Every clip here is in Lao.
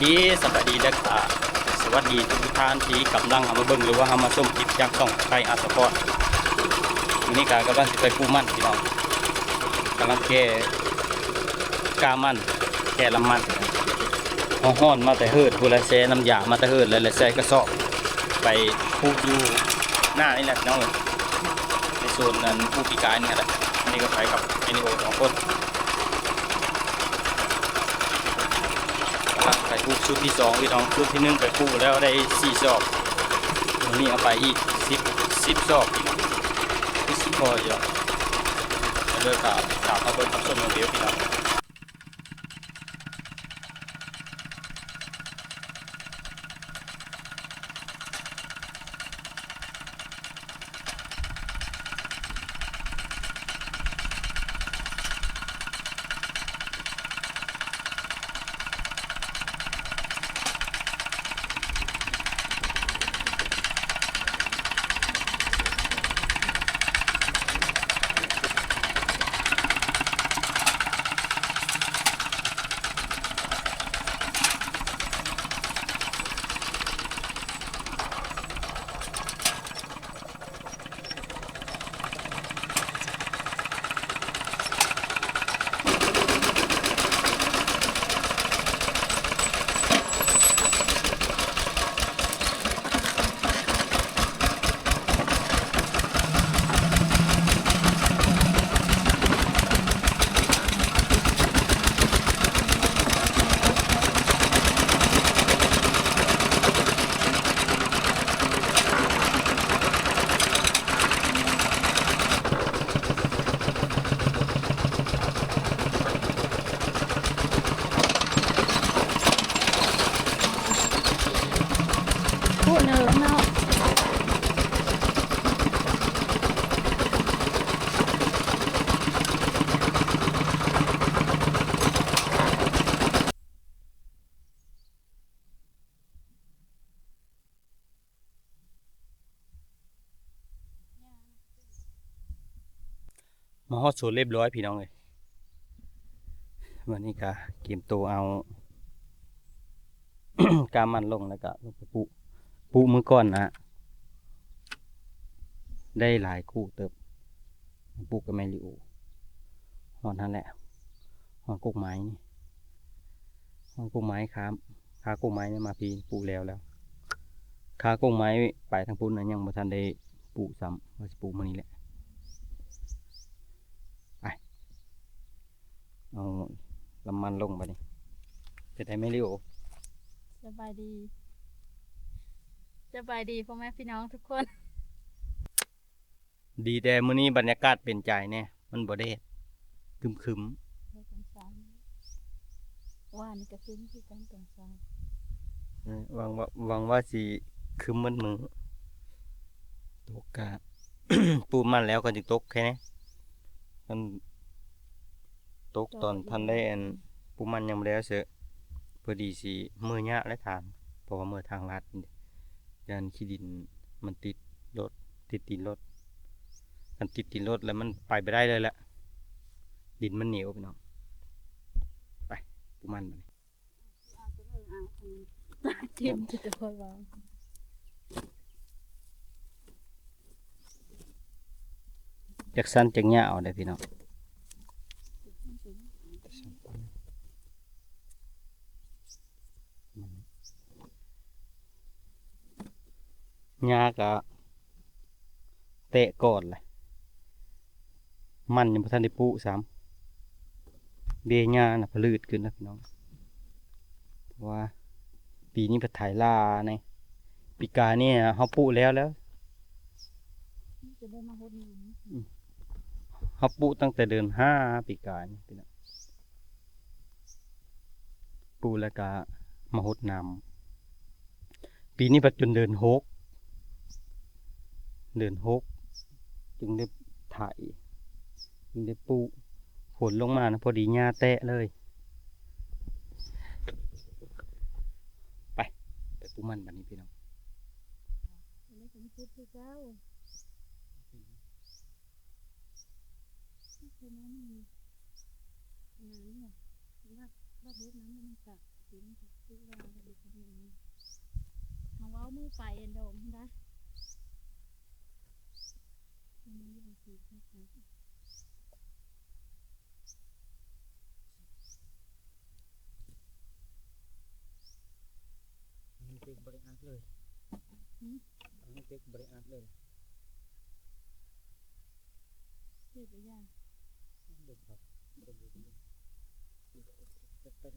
ດີ ສະບາຍດີເດີ ອ່າ ສະຫວັດດີທຸກໆທ່ານທີ່ກຳລັງເຂົ້າມາເບິ່ງ ຫຼືວ່າເຂົ້າມາຊົມຄລິບຈາກຊ່ອງໄທອາສະປອດ. ມື້ນີ້ກະກຳລັງຊິໄປປູກມັນພີ່ນ້ອງ, ກຳລັງແກ່ກ້າມັນ ແກ່ລຳມັນ. ຮ້ອນໆມາແຕ່ເຮືອນພຸ້ນແຫຼະ, ແຊ່ນ້ຳຢາມາແຕ່ເຮືອນ ແລ້ວໃສ່ກະສອບໄປປູກຢູ່ໜ້ານີ້ແຫຼະພີ່ນ້ອງເອີຍ, ໃນສວນອັນປູກປີກາຍນີ້ແຫຼະ. ອັນນີ້ກະໄປກັບວິດີໂອສອງຄົນ. ກຳລັງໄປປູກຊຸດທີສອງພີ່ນ້ອງ, ຊຸດທີໜຶ່ງໄປປູກແລ້ວໄດ້ສີ່ສອບ, ມື້ນີ້ເອົາໄປອີກສິບ ສິບສອບພີ່ນ້ອງ, ຄືຊິພໍຢູ່ດອກ. ເລີຍກະຕາມມາເບິ່ງຮັບຊົມນຳເດີພີ່ນ້ອງ. ຜູ້ໜຶ່ງເນາະ. ມາຮອດສວນລຽບຮ້ອຍພີ່ນ້ອງເອີຍ, ບັດນີ້ກະກຽມໂຕເອົາກ້າມັນລົງ ແລ້ວກະລົງໄປປູກ. ປູກມື້ກ່ອນນະ ໄດ້ຫຼາຍຄູ່ເຕີບ, ປູກກັບແມ່ລິໂອ. ຮອດຫັ້ນແຫຼະ ຮອດກົກໄມ້ນີ້ ຮອດກົກໄມ້ ຄາ ຄາກົກໄມ້ນີ້ມາພີ້ ປູກແລ້ວແລ້ວ. ຄາກົກໄມ້ໄປທາງພຸ້ນນະ ຍັງບໍ່ທັນໄດ້ປູກຊ້ຳ, ວ່າຊິປູກມື້ນີ້ແຫຼະ. ໄປ ເອົາລຳມັນລົງບັດນີ້. ເປັນໃດແມ່ລິໂອ? ສະບາຍດີ ສະບາຍດີພໍ່ແມ່ພີ່ນ້ອງທຸກຄົນ. ດີແຕ່ມື້ນີ້ບັນຍາກາດເປັນໃຈແດ່, ມັນບໍ່ແດດ, ຄຶມໆ. ແດດຕອນເຊົ້າ, ວານນີ້ກະຄຶມຄືກັນຕອນເຊົ້າ. ເອີ ຫວັງວ່າ ຫວັງວ່າຊິຄຶມໝົດມື້. ຕົກກະ ປູກມັນແລ້ວກໍຈຶ່ງຕົກແຄ່ນີ້, ມັນຕົກຕອນທັນໄດ້ ອັນ ປູກມັນຍັງບໍ່ແລ້ວເສີ. ພໍດີຊິເມືອຍາກແຫຼະທາງ, ເພາະວ່າເມືອທາງລາດ ຢ້ານຂີ້ດິນມັນຕິດລົດ ຕິດຕີນລົດ. ຄັນຕິດຕີນລົດແລ້ວມັນໄປບໍ່ໄດ້ເລີຍແຫຼະ, ດິນມັນໜຽວພີ່ນ້ອງ. ໄປ ປູກມັນບາດນີ້. ເຈັບ ຈະຄ່ອຍເວົ້າ. ຈັກສັ້ນຈັກຍາວເດ້ພີ່ນ້ອງ. ຫຍ້າກະແຕະກ່ອນແຫຼະ, ມັນຍັງບໍ່ທັນໄດ້ປູກຊ້ຳ. ເບ້ຫຍ້ານະຜະລືດຂຶ້ນແລ້ວພີ່ນ້ອງ, ເພາະວ່າປີນີ້ພັດໄຖຫຼ້າແນ່. ປີກາຍນີ້ເຮົາປູກແລ້ວແລ້ວ, ຈະໄດ້ມາຫົດນ້ຳ. ອືມ ເຮົາປູກຕັ້ງແຕ່ເດືອນຫ້າປີກາຍນີ້ພີ່ນ້ອງ, ປູກແລ້ວກະມາຫົດນ້ຳ. ປີນີ້ພັດຈົນເດືອນຫົກ ເດືອນຫົກຈຶ່ງໄດ້ໄຖ ຈຶ່ງໄດ້ປູກ. ຝົນລົງມານະ ພໍດີຫຍ້າແຕະເລີຍ. ໄປ ໄປປູກມັນບາດນີ້ພີ່ນ້ອງ. ອັນນີ້ກໍມີພຸດຄືເກົ່າ. ຄືນັ້ນ ອັນນັ້ນເນາະ ລາກ ລາກເຮັດນັ້ນ ມັນກະ ເຫັນຄືວ່າເຮົາເວົ້າມື້ໄປອັນດອງຫັ້ນນະ ມັນຍັງຄືຄັກໆ ມັນເປັນບໍ່ໄດ້ອັດເລີຍ ຫື? ອັນນີ້ເປັກບໍ່ໄດ້ອັດເລີຍ ເຮັດໄປຢ່າງ ເບິ່ງເຂົາ ເບິ່ງເຂົາ ເບິ່ງເຂົາ.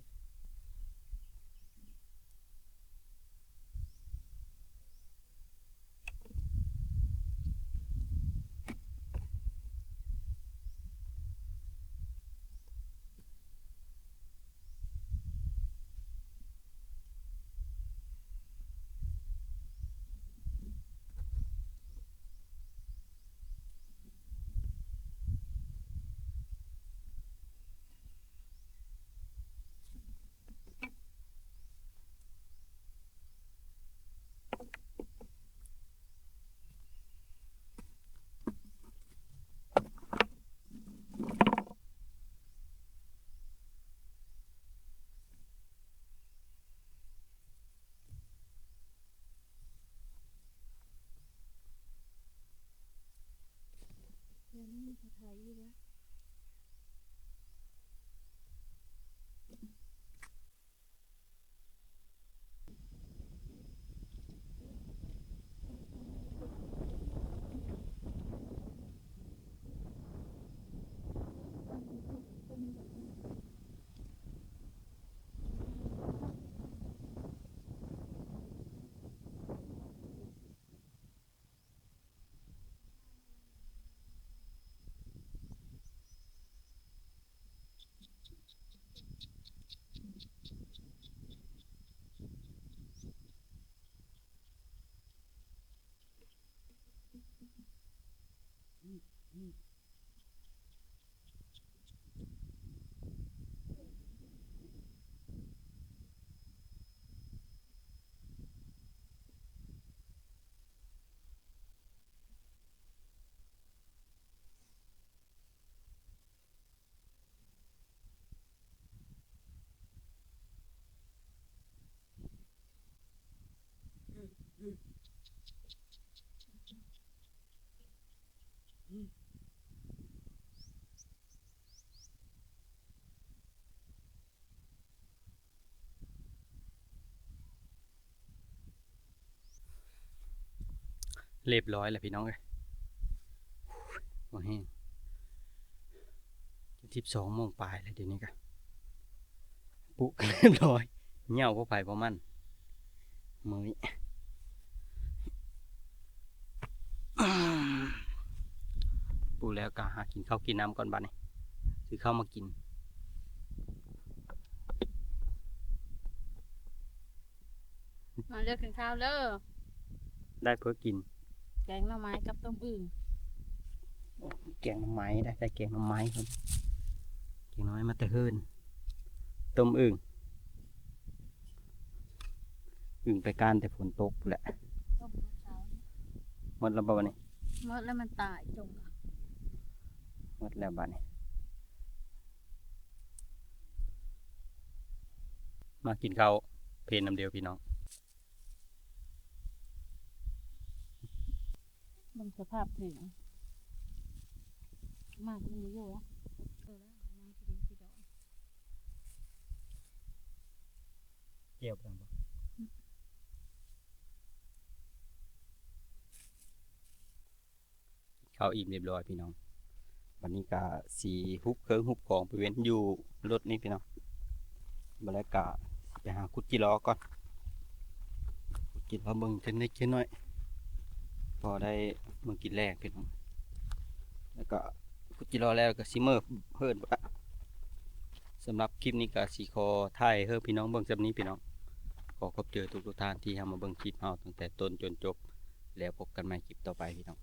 ຮຽບຮ້ອຍແລ້ວພີ່ນ້ອງເອີຍ ບໍ່ແຮງ ສິບສອງໂມງປາຍແລ້ວ ດຽວນີ້ກະປຸກຮຽບຮ້ອຍ ເຫຍົາຜູ້ໃຜຜູ້ມັນ ມື້ນີ້ ປຸກແລ້ວກະຫາກິນເຂົ້າກິນນ້ຳກ່ອນບາດນີ້ ຊື້ເຂົ້າມາກິນ. ມາເດີ ກິນເຂົ້າເດີ ໄດ້ເພິ່ນກິນ ແກງໜໍ່ໄມ້ກັບຕົ້ມອຶ່ງ ແກງໜໍ່ໄມ້ ໄດ້ ໄດ້ແກງໜໍ່ໄມ້ ແກງໜໍ່ໄມ້ມາແຕ່ເຮືອນ ຕົ້ມອຶ່ງ ອຶ່ງໄປກ້ານແຕ່ຝົນຕົກພຸ້ນແຫຼະ ຕົ້ມມື້ເຊົ້າ ໝົດແລ້ວບໍ່ບາດນີ້ ໝົດແລ້ວ ມັນຕາຍຈົງ ໝົດແລ້ວບາດນີ້. ມາກິນເຂົ້າເພນນຳເດີພີ່ນ້ອງ ເບິ່ງສະພາບເພນ ໝາກມັນບໍ່ຢູ່ລະ ແຈ່ວເປັນຫຍັງບໍ່? ກິນເຂົ້າອີ່ມຮຽບຮ້ອຍພີ່ນ້ອງ ບາດນີ້ກະຊິຮຸບເຄື່ອງຮຸບຂອງໄປເວັນຢູ່ລົດນີ້ພີ່ນ້ອງ ບາດແລ້ວກະຊິໄປຫາຂຸດຈີ່ລໍກ່ອນ ຂຸດຈີ່ລໍເບິ່ງຈັກເລັກຈັກນ້ອຍ ພໍໄດ້ມື້ກິນແລງພີ່ນ້ອງ ແລ້ວກະຂຸດຈີ່ລໍແລ້ວກະຊິເມືອເຮືອນພຸ້ນລະ ສຳລັບຄລິບນີ້ກະຊິຂໍຖ່າຍໃຫ້ພີ່ນ້ອງເບິ່ງສ່ຳນີ້ພີ່ນ້ອງ ຂໍຂອບໃຈທຸກໆທ່ານທີ່ເຂົ້າມາເບິ່ງຄລິບເຮົາຕັ້ງແຕ່ຕົ້ນຈົນຈົບ ແລ້ວພົບກັນໃໝ່ຄລິບຕໍ່ໄປພີ່ນ້ອງ.